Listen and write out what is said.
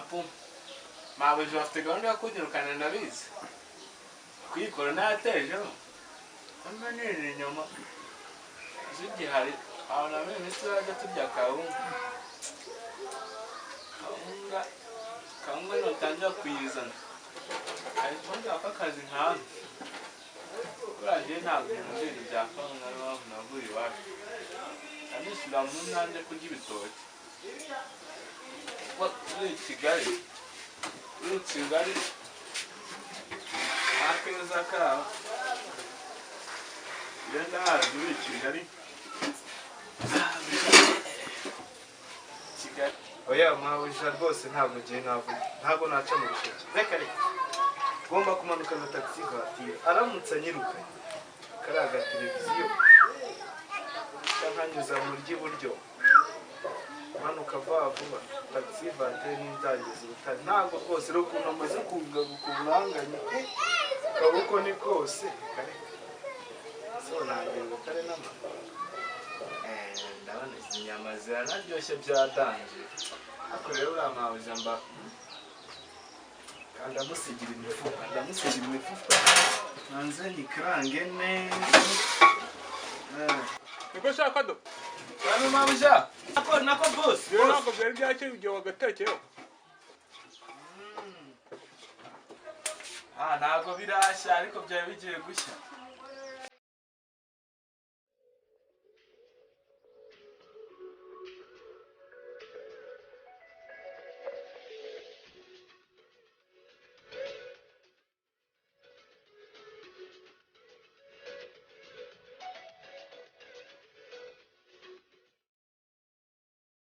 Apu mabuja bafite gahunda yo kunyirukana, ndabizi kuyikora ntayatejeho amanini inyama zigihari. Aho na bene iminsi tuzajya turya kawunga, kawunga, kawunga. Nutangira kuyizana ariko ko akazi nkana buriya njyewe ntabwo nkunda ibintu bya kawunga. Niyo mpamvu navuye iwacu, anishyura mu nanjye kurya ibitoki. Uri i Kigali, uri i Kigali, nta keza kabo. Iyo ndahazi uri i Kigali, Kigali. Oya mabuja, rwose ntabwo ngiye navuga, ntabwo naca mu bisheke. Reka reka, ngomba kumanuka na taxi voiture. Aramutse anyirukanye, kariya gateleviziyo nkanyuza mu ry'iburyo, manuka vuba vuba. Taxi voiture n'indangiza ubutare. Ntabwo rwose rero ukuntu amaze kugaruka uburanganye, kaboko ni kose. Reka reka, so nagera ubutare n'amaguru. Ndabona izi nyama ziranaryoshye bya danger, ariko rero uriya mabuja mba Kandi ndamusigira imifuka, ndamusigira imifuka, nanze nyikarange neza. Niko shaka do. Cyane mabuja, nako nako boss. Rero ntabwo byari byakira igihe wagatekeyeho. Ah, ntabwo birashya, ariko byari bigiye gushya.